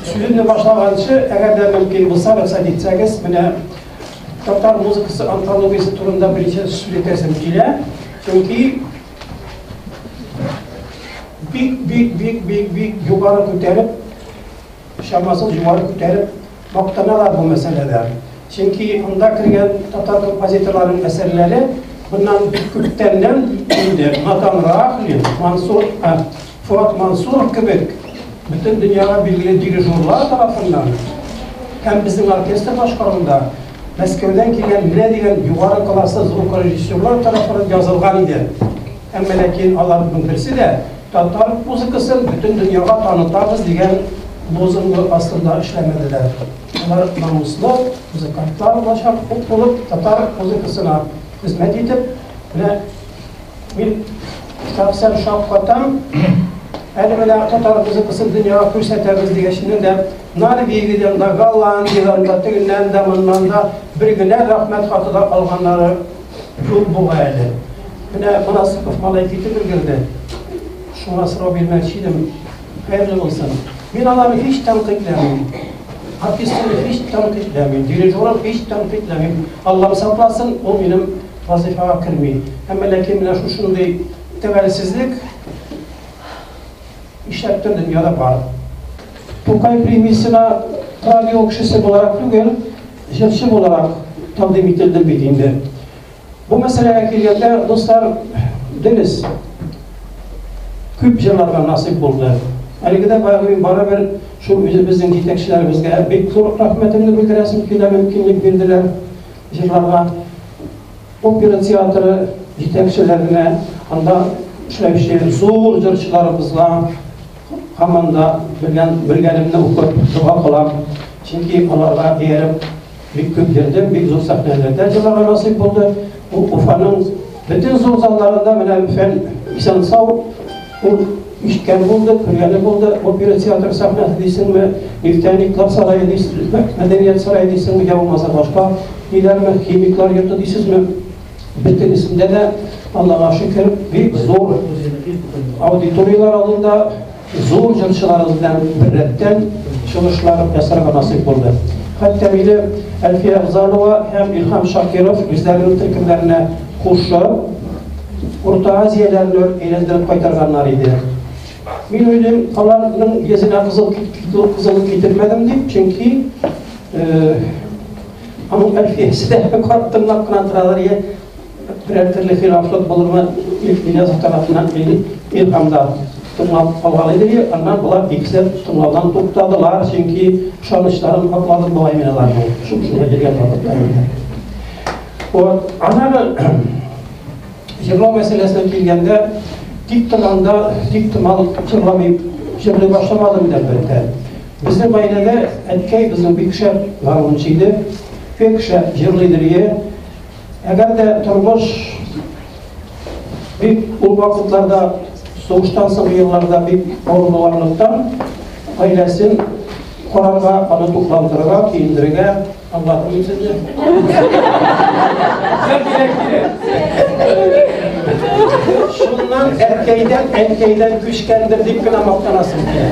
Сүземне башлаганчы, әгәр дә мөмкин булса, рөхсәт итсәгез, менә татар музыкасы антологиясе турында берничә сүз әйтәсем килә. Чөнки бик бик бик бик бик югары күтәреп, чамасыз югары күтәреп мактаналар бу мәсьәләдә. Чөнки анда кергән татар композиторларының әсәрләре bundan бик күптәннән инде Натан Рахлин, Мансур, Фуат Мансуров кебек бөтен дөньяга билгеле дирижерлар тарафыннан һәм безнең оркестр башкаруында Мәскәүдән килгән менә дигән югары класслы звукорежиссерлар тарафыннан язылган иде. Әмма ләкин аларның берсе дә татар музыкасын бөтен дөньяга танытабыз дигән лозунгы астында эшләмәделәр. Алар намуслы музыкантлар булачак булып татар музыкасына хезмәт итеп, менә мин шәхсән шаккатам, әле менә татар музыкасын дөньяга күрсәтәбез дигәченнән дә Норвегиядән дә, Голландиядән дә, тегеннән дә, моннан да бер генә рәхмәт хаты да алганнары юк бугай әле. Менә Монасыпов малай китеп өлгерде. Шуңа сорау бирмәкче идем. Хәерле булсын. Мин аларны һич тәнкыйтьләмим. Артистны һич тәнкыйтьләмим, дирижерын һич тәнкыйтьләмим. Аллам сакласын, ул минем вазифага керми. Әмма ләкин менә шушындый төгәлсезлек нишләптер дөньяда бар. Тукай премиясенә радио кешесе буларак түгел, җырчы буларак тәкъдим ителдем бит инде. Бу мәсьәләгә килгәндә, дуслар, дөрес, күп җырларга насыйп булды. Әлеге дә баягы мин барыбер шул үзебезнең җитәкчеләребезгә бик зур рәхмәтемне белдерәсем килә, мөмкинлек бирделәр җырларга. Опера театры җитәкчеләренә, анда эшләүче зур җырчыларыбызга һаман да белгән, белгәнемне укып, дога кылам. Чөнки аларга ияреп бик күп йөрдем, бик зур сәхнәләрдә җырларга насыйп булды. Бу Уфаның бөтен зур залларында менә Фән исән-сау ул ишеткән булды, күргәне булды. Опера театры сәхнәсе дисеңме, Нефтяниклар сарае дисеңме, Мәдәният сарае дисеңме, я булмаса башка ниләрме, Химиклар йорты дисезме, бөтенесендә дә, Аллага шөкер, бик зур аудиторияләр алдында зур җырчыларыбыз белән беррәттән чыгышлар ясарга насыйп булды. Хәтта мине Әлфия Афзалова һәм Илһам Шакиров үзләренең төркемнәренә кушып, Урта Азияләрне әйләндереп кайтарганнар иде. Мин уйлыйм, аларның йөзенә кызыл кызыллык китермәдем дип, чөнки аның Әлфиясе дә карт тыңлап кына торадыр, я берәр төрле хилафлык булырмы, Ильясов тарафыннан Илһам да тыңлап алган иде, аннан болар икесе тыңлаудан туктадылар, чөнки ышанычларын акладым бугай мин аларның, шушында йөргән вакытта инде. Вот, аннары җырлау мәсьәләсенә килгәндә, тик торганда, тик тормал җырламый, җырлый башламадым инде, әлбәттә. Безнең гаиләдә әткәй безнең бик шәп гармунчы иде, бик шәп җырлыйдыр иде. Әгәр дә тормыш бик ул вакытларда, сугыштан соңгы елларда бик авыр булганлыктан, гаиләсен карарга, аны тукландырырга, киендерергә, аңладым мин сезне. Шуннан әткәйдән, әнкәйдән күчкәндер дип кенә мактанасым килә.